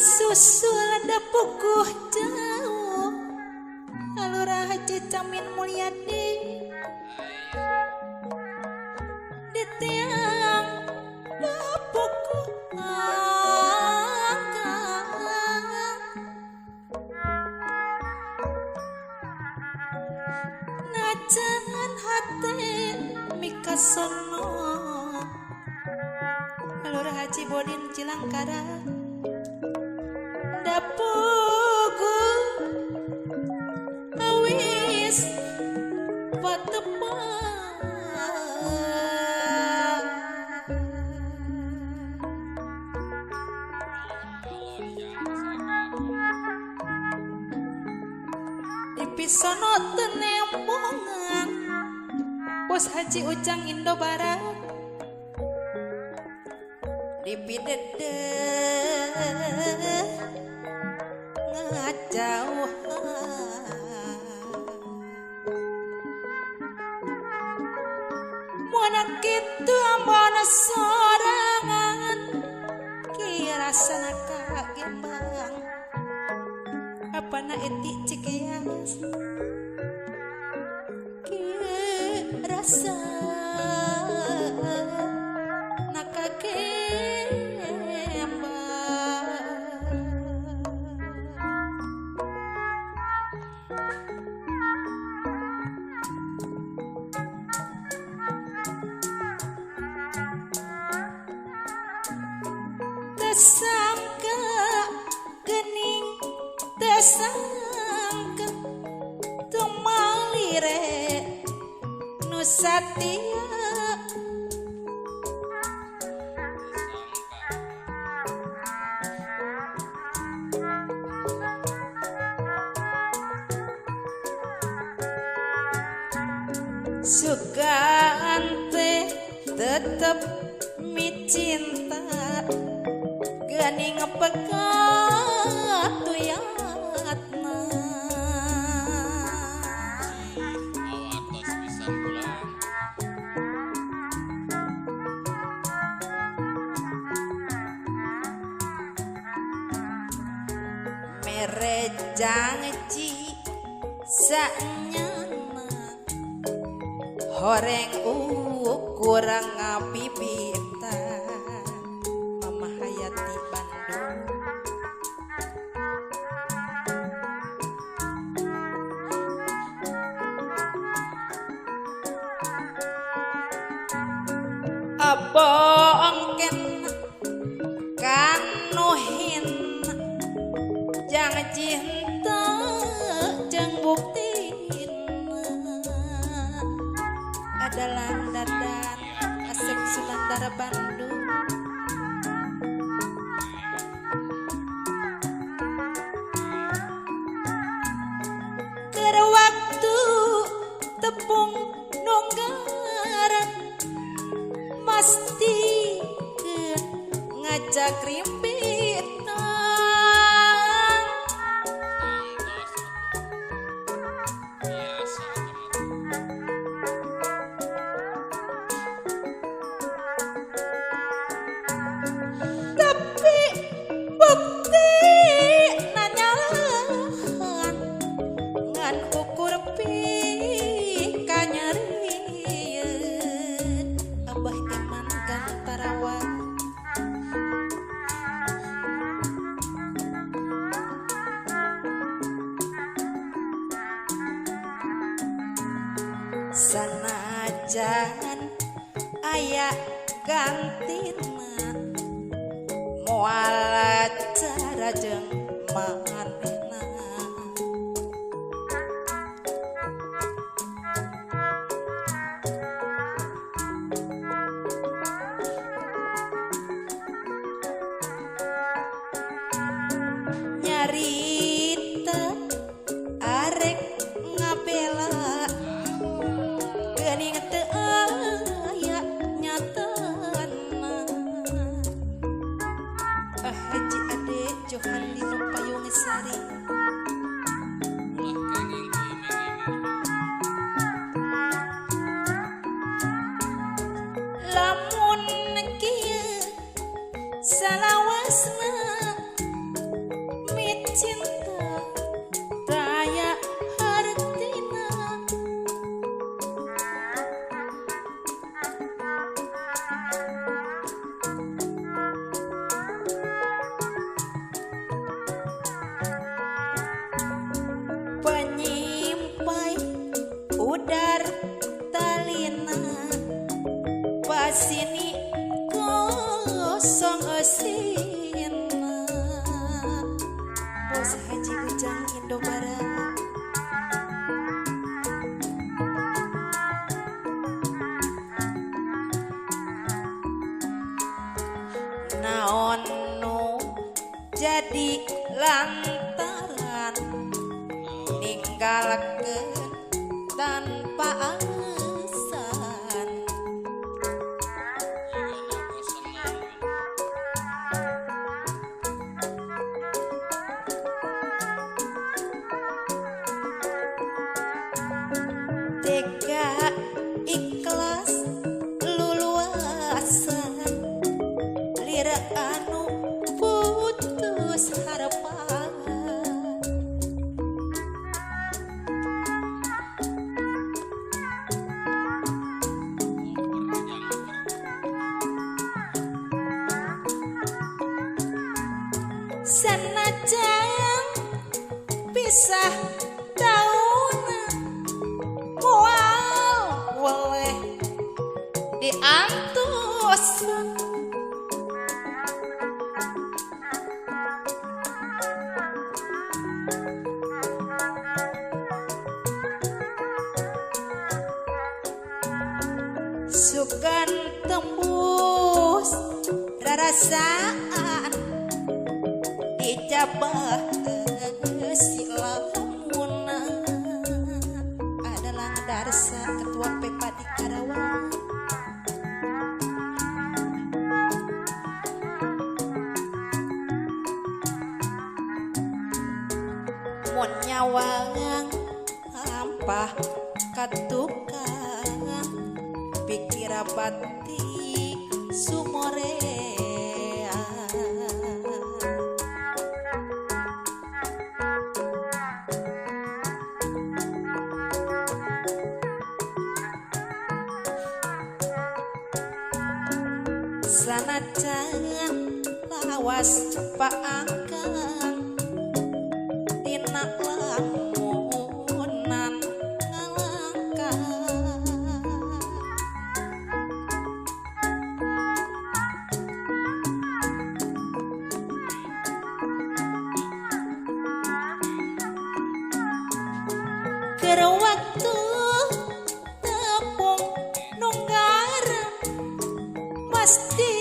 Disusul da puguh jauh Lurah Haji Camin Mulyadi di tiang da puguh angkat najan hate mikasono Lurah Haji Bodin Cilangkara dapugu awis patepang dipisono tenembongan Bos Haji Ujang Indo Barat dipidede ngajauhan moana kitu ambana sorangan kirasana kagembang apana etik Cikeas kirasa Tesangka gening tesangka tumalire nu satia sugan teh tetep micinta gening pekat tuyatna awatos pisan kula mere janji sanyana horeng kurang ngabibita Mama Hayati Bandung abongken kanuhin jangan cinta jeung buktina adalah dadan Asep Sunandar Bandung keur waktu tepung nonggaran masti ngajak rimpitan tapi bukti nanyalahan ngan ukur pikanyarieun Abah Iman Gantarawa sanajan aya gantina moal cara jeung manehna nyarita arek ngabela geuning teu aya nyatana Haji Ade Johan Dino Payung Sari ulah kenging ku iming-iming lamun kieu salawasna Cinta daya hartina penyimpai udar talina pasini kosong esina. Bos Haji Ujang Indobarat. Naon nu jadi lantaran ninggalkeun tanpa alasan. Jigana bosenan. Tega ikhlas luluasan lira anu putus harapan. Ngoper jang ngoper. Sanajan pisah tahunan moal weleh diantosan. Sugan tembus rarasaan dijabah si lamuna. Adalah Darsa Ketua PPA di Karawang. Mun nyawang ampah katukang pikira batik sumorea. Sanajan lawas paangkang dina lamunan ngalangkah. Keur waktu tepung nunggaran pasti